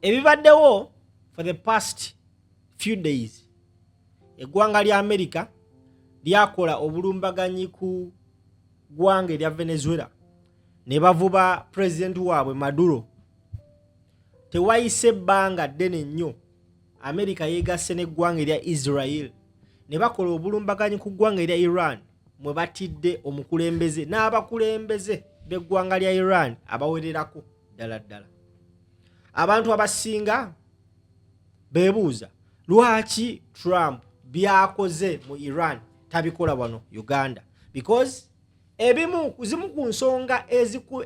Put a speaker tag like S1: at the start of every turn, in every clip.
S1: Ebibaddewo for the past few days, eggwanga lya America lyakola obulumbaganyi ku ggwanga erya Venezuela ne bavuba pulezidenti waabwe Maduro. Tewayise ebbanga ddene nnyo, America yeegasse n'eggwanga erya Israel ne bakola obulumbaganyi ku ggwanga erya Iran, mwe batidde omukulembeze n'abakulembeze b'eggwanga lya Iran abawererako ddala ddala. Abantu abasinga beebuuza lwaki Trump byakoze mu Iran tabikola wano Uganda, because ebimu zimu ku nsonga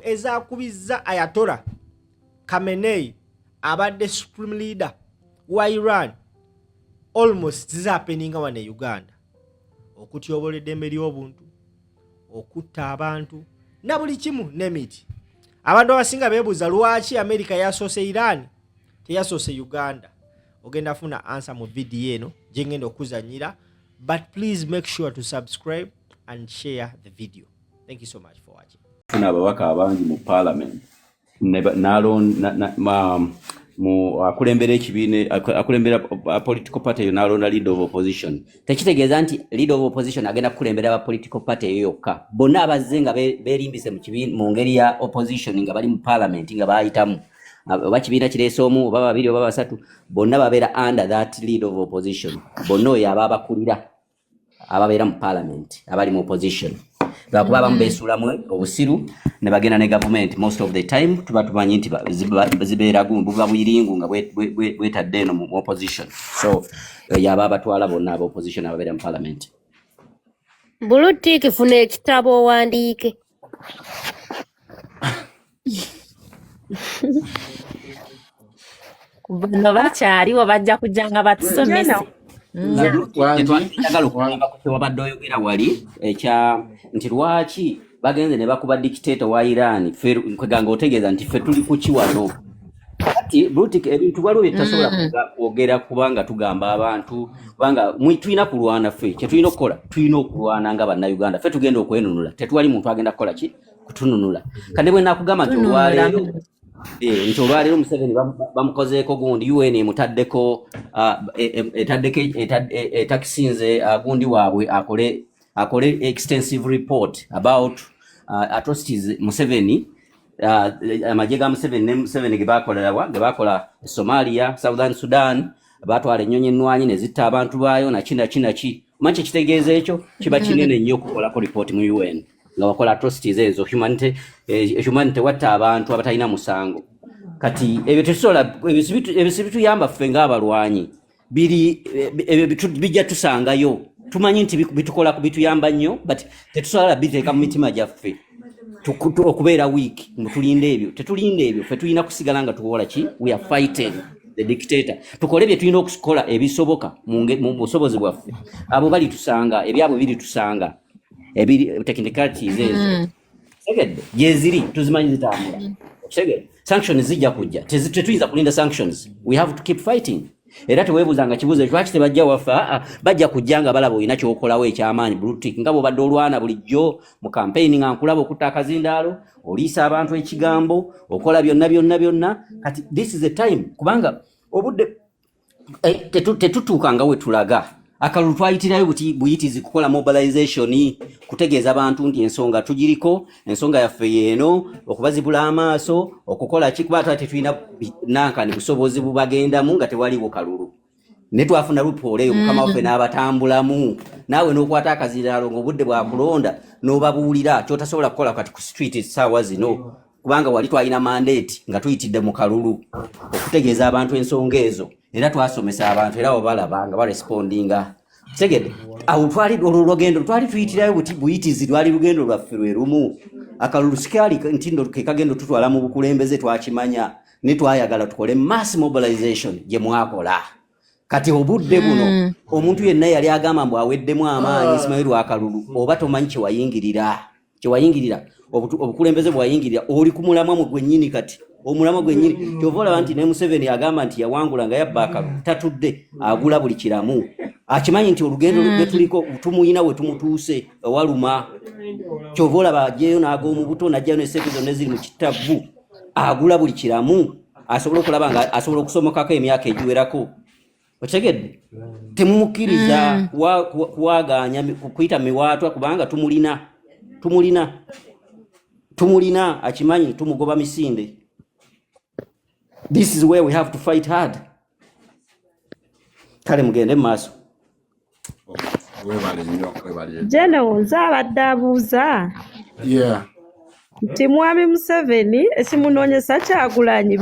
S1: ezakubizza Ayatollah Khamenei, abadde supreme leader wa Iran, almost zihappeninga wano e Uganda: okutyobola eddembe ly'obuntu, okutta abantu na buli kimu n'emiti. Abantu abasinga beebuuza lwaki America yasoose Iran, teyasoose Uganda. Ogenda funa answer mu vidiyo eno gyengenda okuzanyira, but please make sure to subscribe and share the video. Thank you so much for watching.
S2: Funa ababaka abangi mu parliament mu akulembera ekibiina, akulembera political party eyo, n'alonda leader of opposition.
S3: Tekitegeeza nti leader of opposition agenda kukulembera aba political party eyo yokka. Bonna abazze nga beerimbise mu kibiina mu ngeri ya opposition, nga bali mu parliament, nga bayitamu, oba kibiina kireese omu oba babiri oba basatu, bonna babeera under that leader of opposition. Bonna oyo aba abakulira ababeera mu parliament abali mu opposition, lwakuba abamu beesuulamu obusiru ne bagenda ne gavumenti. Most of the time tuba tumanyi nti zibeera buba buyiringu nga bwetadde eno mu opposition. So yaba abatwala bonna aba opposition ababeera mu parliament.
S4: Blue tick, funa ekitabo owandiike.
S5: Bano bakyaliwo, bajja kujja nga batusomese.
S3: Njagala okugamba ku kyewabadde oyogera wali ekya nti lwaki bagenze ne bakuba dictator wa Iran. Ffe kweganga otegeeza nti ffe tuli kuki wano kati? Blue tick, ebintu waliwo bye tutasobola kwogera kubanga tugamba abantu, kubanga tulina kulwana. Ffe kyetulina okukola, tulina okulwana nga Bannayuganda. Ffe tugenda okwenunula, tetuwali muntu agenda kukola ki kutununula. Kati bwe nakugamba nti
S5: Tununula.
S3: olwaleero nti olwaleero Museveni bamukozeeko gundi, UN emutaddeko etaddeko etakisinze gundi waabwe akole extensive report about atrocities Museveni, amagye ga Museveni ne Museveni ge bakolerawa, ge bakola e Somalia, Southern Sudan. Batwala ennyonyi ennwanyi ne zitta abantu baayo, naki naki naki. Omanyi kyekitegeeza? Ekyo kiba kinene nnyo okukolako report mu UN nga wakola atrocities ezo, humanity, watta abantu abatalina musango. Kati ebyo tetusobola, ebyo si bituyamba ffe ng'abalwanyi. Biri ebyo bijja tusangayo. Tumanyi nti bitukola, bituyamba nnyo, but tetusobola biteeka mu mitima gyaffe okubeera weak mbu tulinda ebyo. Tetulinda ebyo. Ffe tulina kusigala nga tukola ki? We are fighting the dictator. Tukole bye tulina okukola ebisoboka mu busobozi bwaffe. Abo balitusanga, ebyabwe biritusanga, ebiri technicalities ezo. Tegedde gyeziri, tuzimanyi zitambula. Okitegedde? Sanctions zijja kujja. Tetuyinza kulinda sanctions, we have to keep fighting. Era teweebuuzanga kibuuzo ekyo, lwaki tebajja waffe? Aa, bajja kujja nga balaba olina kyokolawo ekyamaanyi. Blue tick, nga bwobadde olwana bulijjo mu campaign, nga nkulaba okutta akazindaalo, oliisa abantu ekigambo, okola byonna byonna byonna. Kati this is the time, kubanga obudde tetutuuka nga we tulaga. Akalulu twayitirayo buti buyitizi kukola mobilization, kutegeeza abantu nti ensonga tugiriko, ensonga yaffe yeeno, okubazibula amaaso, okukola ki, kuba twali tetulina nankani busobozi bubagendamu nga tewaliwo kalulu. Ne twafuna lupoolo eyo, mukama waffe n'abatambulamu, naawe n'okwata akazindaalo ng'obudde bwakulonda n'obabuulira kyotasobola kukola kati ku street essaawa zino, kubanga wali twalina mandate nga tuyitidde mu kalulu okutegeeza abantu ensonga ezo. Era twasomesa abantu, era wabalaba nga barespondinga. Tegedde? Awo twali olwo lugendo twali tuyitirayo buti buyitizi, lwali lugendo lwaffe lwe lumu. Akalulu sikaali nti nno ke kagenda tutwala mu bukulembeze, twakimanya, ne twayagala tukole mass mobilization gye mwakola. Kati obudde buno, omuntu yenna yali agamba mbu aweddemu amaanyi simanyi lwakalulu, oba tomanyi kyewayingirira obukulembeze bwewayingirira, oli ku mulamwa mu gwennyini. Kati omulamwa gwennyini, kyova olaba nti ne Museveni agamba nti yawangula nga yabba akalulu, tatudde, agula buli kiramu. Akimanyi nti olugendo lwe tuliko tumuyina we tumutuuse ewaluma. Kyova olaba ajjayo n'ag'omu buto, n'ajjayo ne sente zonna eziri mu kittavu, agula buli kiramu. Asobole okulaba nga asobola okusomokako emyaka egiwerako. Okitegedde? Temumukkiriza kuwagaanya kuyita miwaatwa, kubanga tumulina, tumulina, tumulina, akimanyi tumugoba misinde. This is where we have to fight hard. Kale mugende mu maaso.
S6: Webale nnyo, webale.
S7: General, nze abadde abuuza nti mwami Museveni ekimunoonyesa Kyagulanyi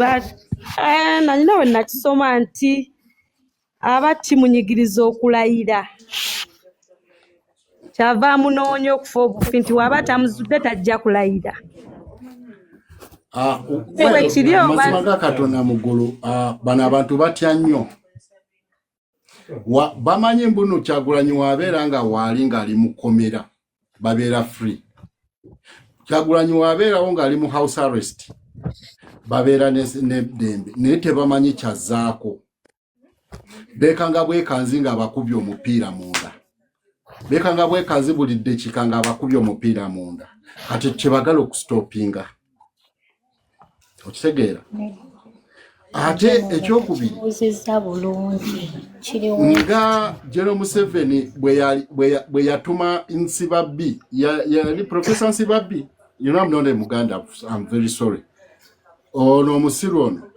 S7: nanyina we nakisoma nti aba kimunyigiriza okulayira, kyava amunoonya okufa obufi, nti waba tamuzudde tajja kulayira.
S6: Ah,
S7: Si bwe kiri oba?
S6: Amazima ga Katonda mu ggulu, bano abantu batya nnyo. Bamanyi mbuno Kyagulanyi wabeera nga waali ng'ali mu kkomera babeera free. Kyagulanyi wabeerawo ng'ali mu house arrest babeera n'eddembe, naye tebamanyi kyazzaako. Beekanga bwekanzi ng'abakubye omupiira munda, beekanga bwekanzi buli ddekiika ng'abakubye omupiira munda. Kati kyebagala okusitopinga, okitegeera? Ate ekyokubiri,
S8: Kibuuzizza bulungi, kiriwo.
S6: Nga General Museveni bwe yatuma Nsibambi, yali Professor Nsibambi, you know I'm not a Muganda, I'm very sorry, ono omusiru ono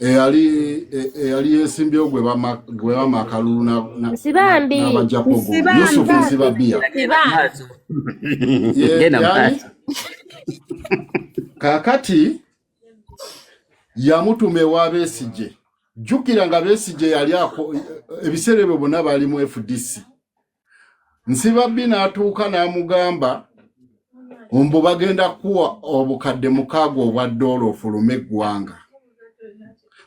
S6: eyali yeesimbyewo gwe bama akalulu
S4: Nsibambi.
S6: n'abajjako gundi.
S7: Nsibambi.
S6: Yusuf Nsibabia.
S3: Genda mu
S6: Yani
S3: maaso.
S6: Kaakati yamutuma ewa Besigye. Jjukira nga Besigye yali ebiseera ebyo bonna bali mu FDC. Nsibambi n'atuuka n'amugamba mbu bagenda kuwa 6000 obwa ddoola ofulume eggwanga,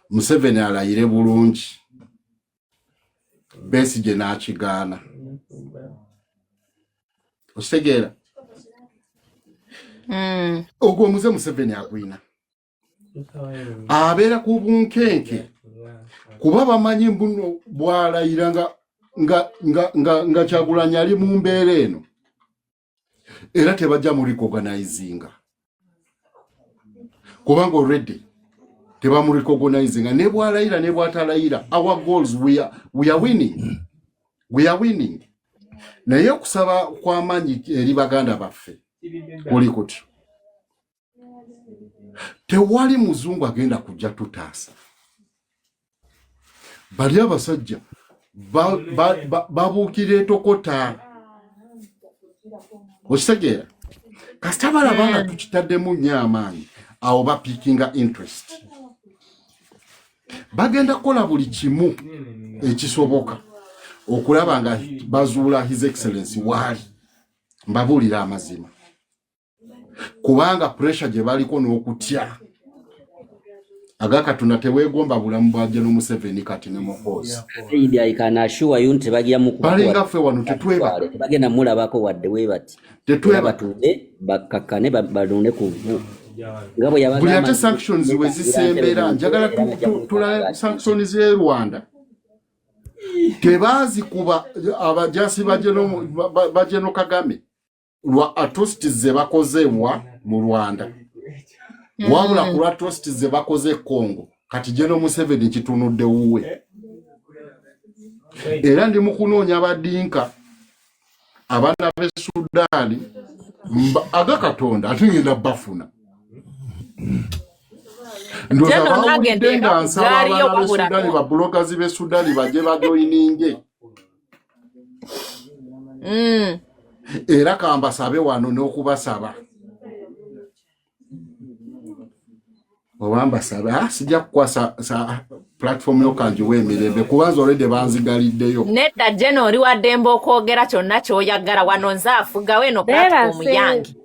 S6: Museveni alayire bulungi. Besigye n'akigaana, okitegeera? Ogwo omuze Museveni agwina, abeera ku bunkenke, kuba bamanyi mbuno bwalayira nga Kyagulanyi ali mu mbeera eno, era tebajja mu recognizinga, kubanga already tebamurecognizinga ne bwalayira ne bwatalayira. Our goals, we are winning, we are winning. Naye okusaba kw'amaanyi eri baganda baffe kuli kutyo: tewali muzungu agenda kujja tutaasa. Bali abasajja babuukira etokota, okitegeera? Kasita balaba nga tukitaddemu nnyo amaanyi, awo bapiikinga interest, bagenda kukola buli kimu ekisoboka okulaba nga bazuula His Excellence waali. Mbabuulira amazima, kubanga pressure gye baliko n'okutya agakatonda, teweegomba bulamu bwa General Museveni kati ne Muhoozi.
S3: Ate I can assure you nti tebajja mukuba.
S6: Balinga ffe wano, tetwebaka.
S3: Tebagenda mulabako wadde we bati. Era
S6: Tetwebaka.
S3: Batuule bakkakkane, balonde ku vvu nga bwe
S6: Buli
S3: yabagamba
S6: ate
S3: nti
S6: sanctions we zisembera, njagala tulabe sanctions z'e Rwanda. Tebaazikuba abajasi ba General Kagame lwa atrocities ze bakoze wa mu Rwanda, wabula ku lwa atrocities ze bakoze e Congo. Kati General Museveni kitunudde wuwe, era ndi mu kunoonya badinka, abaana b'e Sudaani, aga Katonda ate ngenda bafuna. Ndowooza
S5: General
S6: bawulidde
S5: nagenda
S6: nga nsaba
S5: gaali yo
S6: abaana b'e
S5: wabula
S6: Sudaani, babulogazi b'e Sudaani bajje bajoyininge. Era kambasabe wano n'okubasaba, oba mbasabe, sijja kukwasa platform yo, kanjiwa emirembe kubanza already banzigaliddeyo.
S5: Nedda Jeno, oli wa ddembe okwogera kyonna ky'oyagala wano. Nze afugawo eno platform
S4: Beebase.
S5: yange,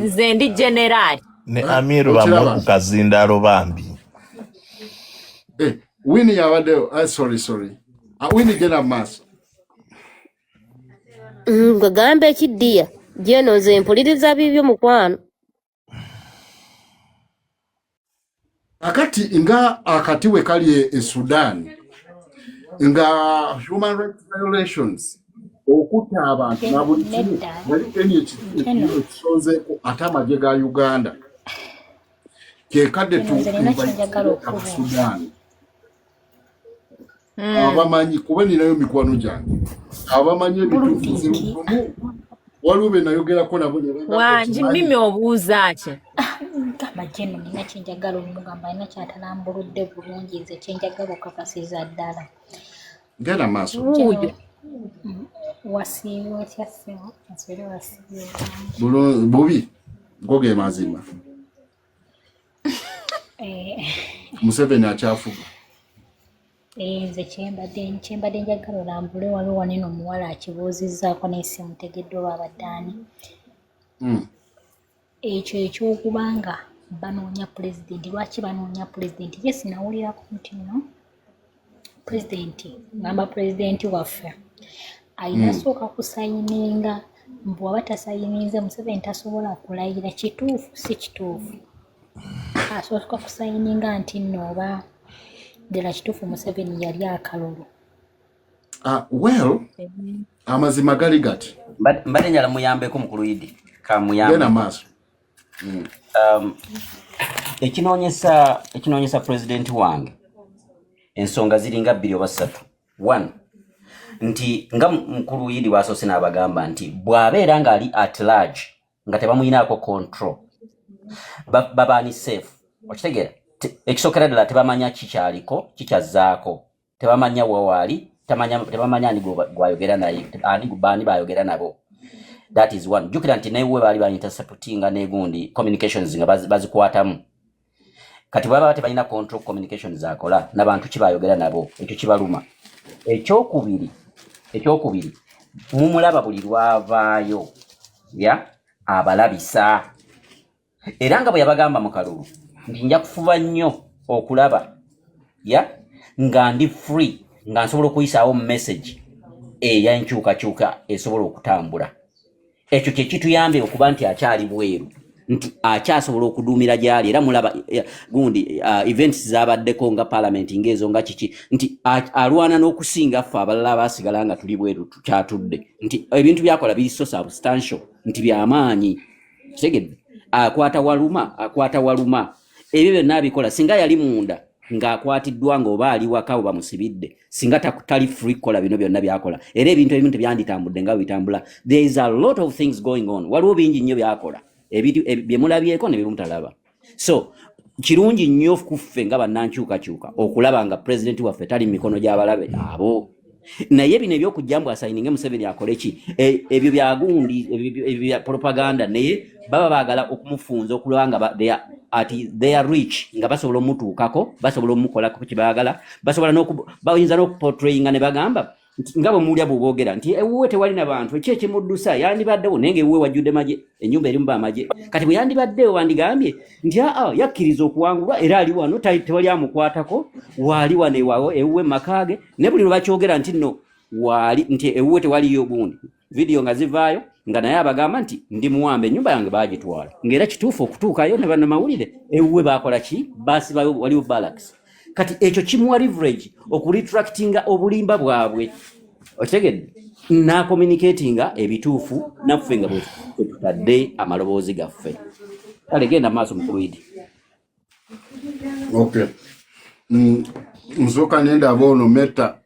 S5: nze ndi general.
S9: Ne
S6: Eh,
S9: Amiru
S6: okiraba?
S9: bamuwe ku kazindaalo bambi.
S6: Eh, Winnie yabaddeyo. Sorry, sorry. Winnie, genda mu maaso.
S4: Gwe gamba ekiddiya Jeno, nze mpuliriza bibyo mukwano.
S6: Akati nga akati we kali e Sudan, nga human rights violations, okutta abantu na buli kimu,
S8: Nedda.
S6: yali eni
S8: Jeno.
S6: ekisonzeeko ate amagye ga Uganda. Kekadde
S8: Eno nze nina kyenjagala okubuuza.
S6: Sudan abamanyi, kuba ninayo mikwano gyange abamanyi ebituufu.
S8: Bulutiki.
S6: Nze waliwo be nayogerako nabo ne bagamba
S5: Wangi
S6: okimanyi.
S5: mimi obuuza ki?
S8: Gamba Jeno nina kyenjagala omugamba, alina kyatalambuludde bulungi, nze kyenjagala okakasiza ddala.
S6: Genda maaso.
S5: Wuuyo.
S8: Wasiibye otya ssebo? Nsubire wasiibye bulungi.
S6: Bubi go ge mazima. Museveni akyafuga.
S8: Nze kyembadde njagala olambule, waliwo wanene omuwala akibuuzizzaako naye simutegedde oba abadde ani. Ekyo ekyokuba nga banoonya pulezidenti, lwaki banoonya pulezidenti? Ye sinawulirako nti nno pulezidenti, ngamba pulezidenti waffe ayina sooka kusayininga, mbu waba tasayininze Museveni tasobola kulayira. Kituufu si kituufu? Asooka kusayininga nti nno oba ddala kituufu Museveni yali akalulu?
S6: Ah, well, amazima gali gati.
S3: Mbadde njala muyambeko mukulu Idi. Kamuyambe.
S6: Genda maaso.
S3: Ekinoonyesa pulezidenti wange, ensonga ziringa bbiri oba ssatu. One, nti nga mukulu Idi bw'asoose n'abagamba nti bw'abeera ng'ali at large nga tebamuyinaako control, babaani safe, okitegeera? Ekisookera ddala tebamanya kikyaliko kikyazzaako, tebamanya wawaali, tebamanya ani gwayogera naye, ani baani bayogera nabo. That is one. Jjukira nti newe baali bayinterceptinga negundi communications nga bazikwatamu. Kati bwaba tebalina control communications akola n'abantu kibayogera nabo, ekyo kibaluma. Ekyokubiri, mumulaba buli lwavaayo ya abalabisa, era nga bwe yabagamba mu kalulu nti nja kufuba nnyo okulaba ya nga ndi free, nga nsobola okuyisaawo message eyankyukakyuka esobola okutambula. Ekyo kye kituyambye okuba nti akyali bweru, nti akyasobola okuduumira gy'ali. Era mulaba gundi events zabaddeko nga parliament ng'ezo nga kiki, nti alwana n'okusinga ffe abalala abasigala nga tuli bweru tukyatudde, nti ebintu byakola biri so substantial, nti byamaanyi, kitegedde? Akwata waluma, akwata waluma, ebyo byonna abikola. Singa yali munda ng'akwatiddwa ng'oba ali waka we bamusibidde, singa tali free kukola bino byonna byakola, era ebintu ebimu tebyanditambudde nga bwe bitambula. There is a lot of things going on, waliwo bingi nnyo byakola ebiri bye mulabyeko ne byemutalaba. So kirungi nnyo kuffe nga bannankyukakyuka okulaba nga pulezidenti waffe tali mu mikono gy'abalabe abo. Naye bino ebyokujja mbu asayininge Museveni akole ki, ebyo byagundi, ebyo bya propaganda, naye baba baagala okumufunza okulaba nga they are at their reach, nga basobola omutuukako, basobola omukolako kye baagala, basobola bayinza n'okuportrayinga ne bagamba nti nga bwe muwulira bweboogera nti ewuwe tewali na bantu, eki ekimuddusa yandibaddewo, naye nga ewuwe wajjudde magye, ennyumba erimu bamagye. Kati bwe yandibaddewo wandigambye nti aa yakkiriza okuwangulwa era ali wano, tewali amukwatako, waali wano ewawo ewuwe mu maka ge. Naye buli lwe bakyogera nti nno waali nti ewuwe tewaliyo gundi, vidiyo nga zivaayo nga naye abagamba nti ndi muwambe, ennyumba yange baagitwala, ng'era kituufu okutuukayo ne bannamawulire ewuwe baakola ki, baasibayo, waliwo barracks. Kati ekyo kimuwa leverage okuretractinga obulimba bwabwe, okitegedde? N'acommunicatinga ebituufu naffe nga bwe tutadde amaloboozi gaffe. Kale genda maaso mukulu Idi.
S6: Okay. Nsooka nendaba ono Meta,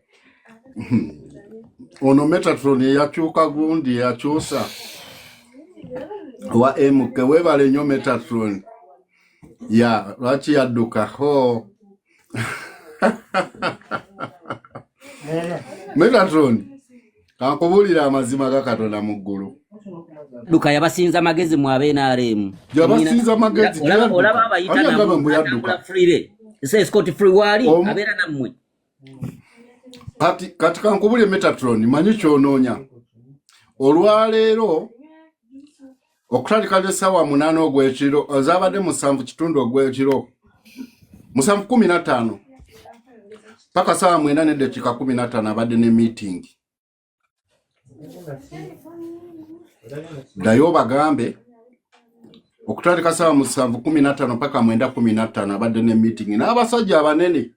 S6: ono Metatron eyakyuka gundi, eyakyusa wa MK. Weebale nnyo Metatron. Ya lwaki yadduka ho Metatron? Kankubuulira amazima ga Katonda mu ggulu.
S3: Dduka yabasinza magezi mu abe NRM.
S6: Yabasinza magezi.
S3: Olaba abayita
S6: Ani agamba mbu yadduka?
S3: Atambula freely, se scot free, waali abeera nammwe.
S6: Kati kankubulye Metatron, manyi kyonoonya olwaleero okutandika n'essaawa 8 ogw'ekiro, zaabadde 7:15 ogw'ekiro, 7:15 paka saawa 9:15 abadde ne meeting. Ddayo obagambe okutandika saawa 7:15 paka 9:15 abadde ne meeting n'abasajja abanene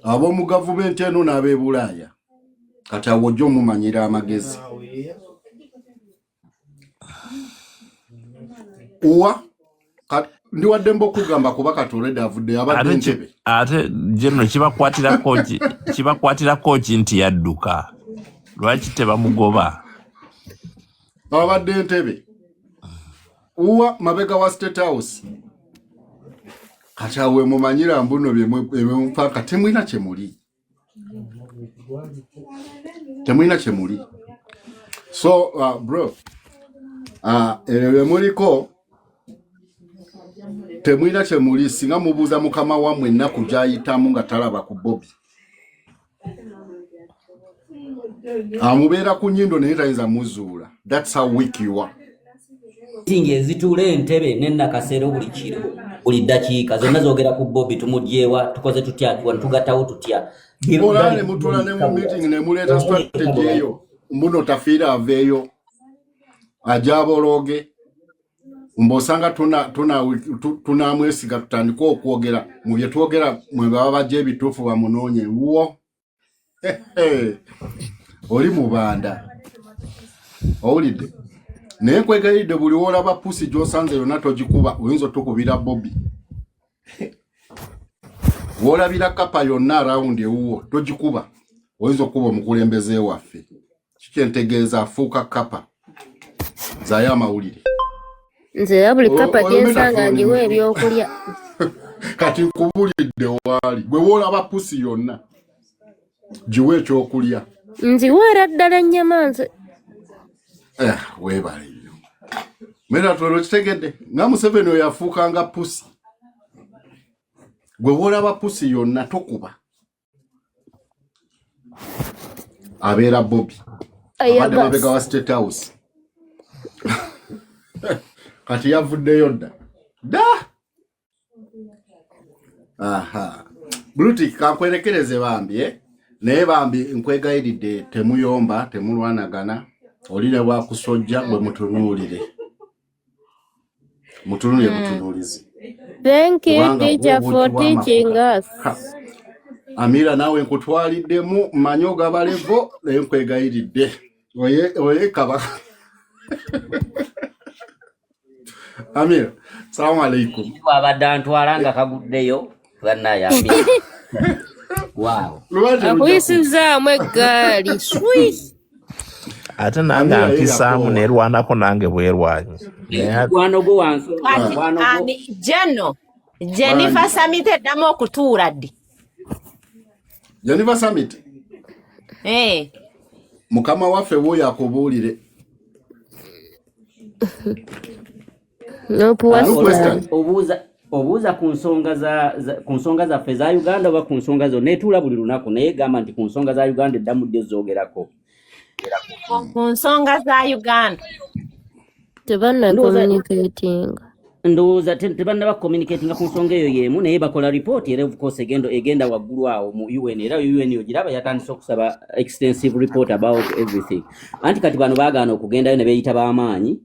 S6: ab'omu gavumenti eno n'ab'e Bulaaya. Kati awo ojja omumanyira amagezi. Uwa Ndi waddembe okugamba kuba kati already avuddeyo, abadde
S9: Ate ki,
S6: Entebbe.
S9: ate general, kibakwatirako ki? Kibakwatirako ki nti yadduka? Lwaki tebamugoba?
S6: Abadde Entebbe uwa mabega wa State House. Kati awo wemumanyira mbuno byemupaka temwina kyemuli, temwina kyemuli. So bro, ebyo byemuliko temwina kyemuli. Singa mubuuza mukama wammwe ennaku gy'ayitamu nga talaba ku Bobi, amubeera ku nyindo naye tayinza muzuula. That's how weak you are.
S3: Meeting ezituula Entebbe ne Nakasero buli kiro, buli ddakiika zonna zoogera ku Bobi. Tumugyewa, tukoze tutya, wano tugattawo tutya?
S6: Olaba ne mutuula ne mu meeting ne muleeta strategy eyo mbuno tafiire aveeyo ajja abolooge mbw'osanga tunamwesiga tutandike okwogera mu bye twogera mwe baba bajja ebituufu bamunoonye wo. Oli mubanda owulidde, naye nkwegayiridde buli woolaba pusi gy'osanze yonna togikuba, oyinza otukubira Bobi. Woolabira kapa yonna arawundi ewuwo togikuba, oyinza okuba omukulembeze waffe. Kikyentegeeza afuuka kapa zayo amawulire.
S4: Nze era buli kapa
S6: Oyo
S4: gyensanga
S6: metaphor
S4: ngiwa ebyokulya.
S6: Kati nkubulidde waali gwe woolaba pusi yonna giwe ekyokulya.
S4: Nziweera ddala ennyama nze.
S6: Eh, weebale nnyo Meratwero, kitegedde nga Museveni oyo afuukanga pusi. Gwe woolaba pusi yonna tokuba, abeera Bobi abadde mabega wa State House. Kati yavuddeyo dda dda. Aha, Blutik, kankwerekereze bambi, eh? Naye bambi nkwegayiridde temuyomba, temulwanagana. Oli ne bwakusojja gwe mutunuulire, mutunuulire butunuulizi.
S4: Thank you,
S6: Kubanga
S4: teacher,
S6: bw'oba
S4: for
S6: ogiwa
S4: teaching
S6: amafuta.
S4: us.
S6: Ha, Amira, naawe nkutwaliddemu mmanyi ogaba levo, naye nkwegayiridde oye oye kaba. Amira, salamu alaikum.
S3: Bwabadde antwala nga kaguddeyo bannaye Amira, waawo.
S6: Lubadde lujja ku
S4: Akuyisizaamu eggaali swi.
S9: Ate nange
S6: Amira ye
S9: ampisaamu
S6: yakoowa.
S9: nerwanako nange bwerwanyi naye.
S3: Mukwano gwo wansi.
S5: Kati
S3: Mukwano gwo.
S5: ani jeno Geneva
S6: Bangi.
S5: Summit eddamu okutuula ddi?
S6: Geneva Summit?
S5: Eh.
S6: Mukama waffe wuuyo akubuulire.
S4: Nopuwa
S6: Look
S4: sitaani.
S6: Western.
S3: Obuuza ku nsonga ku nsonga zaffe eza Uganda oba ku nsonga zonna etuula buli lunaku? Naye gamba nti ku nsonga za Uganda eddamu ddi ezoogerako?
S5: Ku nsonga za Uganda.
S4: Tebanna
S3: Ndowooza
S4: communicating.
S3: Ndowooza tebannaba communicatinga ku nsonga eyo y'emu, naye bakola report era of course egenda waggulu awo mu UN. Era UN ogiraba yatandise okusaba extensive report about everything. Anti kati bano baagaana okugendayo ne beeyita b'amaanyi.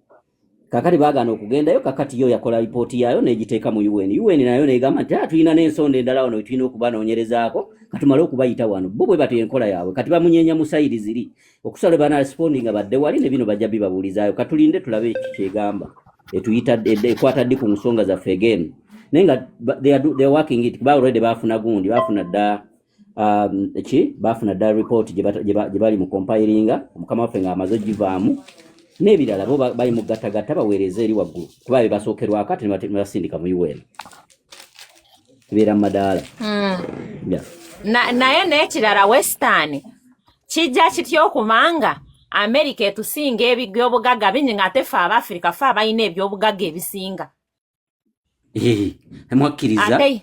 S3: Kakati baagaana okugendayo, kakati yo yakola ripooti yaayo n'egiteeka mu UN. UN nayo negamba nti, "Ah, tulina n'ensonda endala wano tulina okubanoonyerezaako, katumale okubayita wano." Bo bwe batyo enkola yaabwe. Kati bamunyeenya mu side ziri okusala bana nga badde wali ne bino bajja bibabuulizaayo. Katulinde tulabe kyegamba etuyita ekwata ddi ku nsonga zaffe again. Naye nga they are working it kuba already baafuna gundi, baafuna dda ki, baafuna dda report gye bali mu compilinga, mukama waffe ng'amaze ogivaamu n'ebirala. Bo bali mu gattagatta baweereze eri waggulu kuba be basookerwako ate ne basindika mu UN, ebeera mu madaala. Yeah.
S5: Naye n'ekirala, Western, kijja kitya okubanga America etusinga ebyobugagga bingi ng'ate ffe Abafirika ffe abalina ebyobugagga ebisinga?
S3: Eh, mwakkiriza
S5: Ate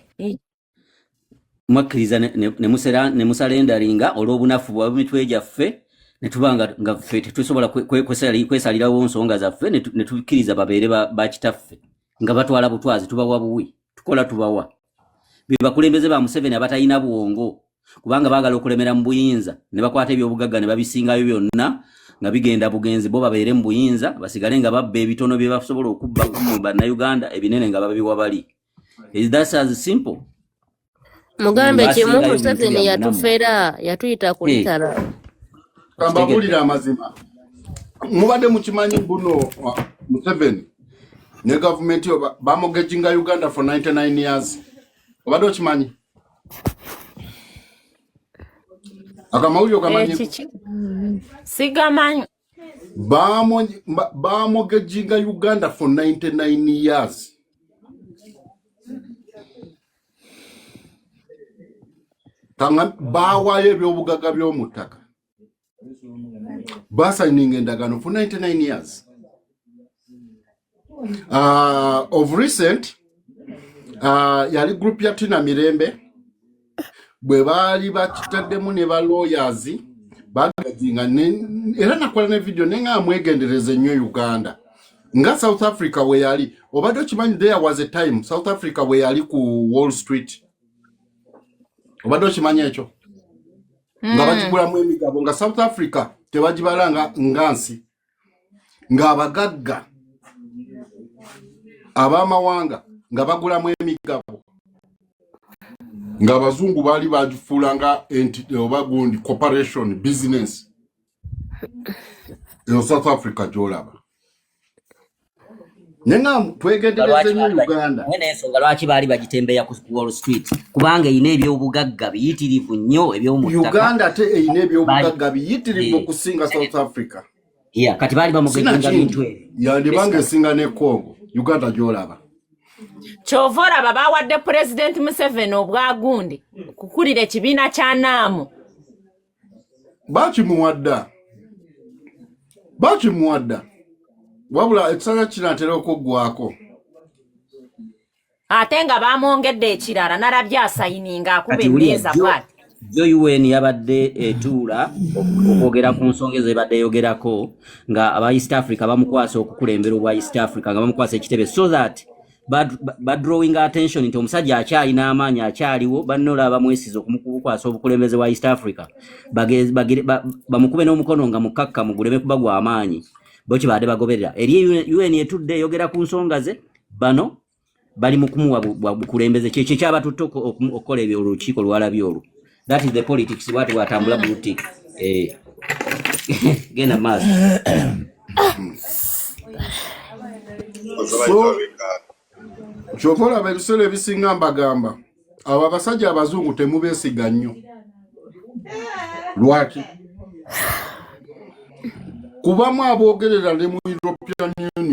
S3: mwakkiriza ne musurrenderinga olw'obunafu bw'emitwe gyaffe ne tuba nga ffe tetusobola kwesalirawo nsonga zaffe, ne tukkiriza babeere bakitaffe nga batwala butwazi, tubawa buwi, tukola tubawa. Be bakulembeze ba Museveni abatalina bwongo, kubanga baagala okulemera mu buyinza ne bakwata ebyobugagga ne babisingayo byonna nga bigenda bugenzi, bo babeere mu buyinza basigale nga babba ebitono bye basobola okubba mu Bannayuganda, ebinene nga babiwa bali. Is that as simple?
S4: Mugambe kimu.
S3: Basingayo ebintu
S4: Museveni
S3: byammwe nammwe.
S4: yatufera, yatuyita kulitala.
S6: Kambabuulire amazima, mubadde mukimanyi buno Museveni Ne gavumenti yo bamortgaginga Uganda for 99 years. Obadde okimanyi? Akamawulire okamanyi?
S5: Ekiki sigamanyi.
S6: Bamortgaginga Uganda for 99 years. Baawaayo ebyobugagga by'omu ttaka, basayininga endagaano for 99 years. Of recent, yali group ya Tina Mirembe, bwe baali bakitaddemu ne ba lawyers bagajinga era nakola ne video nenga mwegendereze nnyo Uganda nga South Africa we yali. Obadde okimanyi there was a time South Africa we yali ku Wall Street? Obadde okimanyi ekyo, nga bagigulamu emigabo, nga South Africa tebagibala nga nsi, ng'abagagga ab'amawanga nga bagulamu emigabo, ng'abazungu baali bagifuula nga entity oba gundi corporation business? Eyo South Africa gy'olaba. Naye nga twegendereze nnyo Uganda.
S3: Naye n'ensonga lwaki baali bagitembeya ku Wall Street, kubanga erina ebyobugagga biyitirivu nnyo eby'omu ttaka.
S6: Uganda ate erina ebyobugagga biyitirivu okusinga South Africa.
S3: Yeah, kati baali bamortgaginga
S6: Sinakindi
S3: bintu ebyo.
S6: yandibanga esinga ne Congo, Uganda gy'olaba.
S5: Kyova olaba bawadde Pulezidenti Museveni obwagundi kukulira ekibiina kya naamu.
S6: Bakimuwadda, bakimuwadda, wabula ekisanja kinatera okuggwako.
S5: Ate nga bamwongedde ekirala, nalabye asayininga akuba
S3: Kati wulira,
S5: emmeeza bw'ati.
S3: Jo UN yabadde etuula okwogera ku nsonga ezo ebadde eyogerako, nga aba East Africa bamukwasa okukulembera obwa East Africa, nga bamukwasa ekitebe so that ba drawing attention nti omusajja akyalina amaanyi, akyaliwo. Banne olaba bamwesiza okumukwasa obukulembeze bwa East Africa, bamukube n'omukono nga mukakkamu guleme kuba gwa amaanyi. Bo kye baadde bagoberera eri UN etudde eyogera ku nsonga ze, bano bali mu kumuwa bukulembeze. Kyekyo kyabatutte okukola ebyo, olukiiko lwalabye olwo. That is the politics, bwati bwatambula politics. Eh. Genda maaso.
S6: So kyova olaba ebiseera ebisinga mbagamba, abo abasajja abazungu temubeesiga nnyo. Lwaki? Kubamu aboogerera ne mu European Union.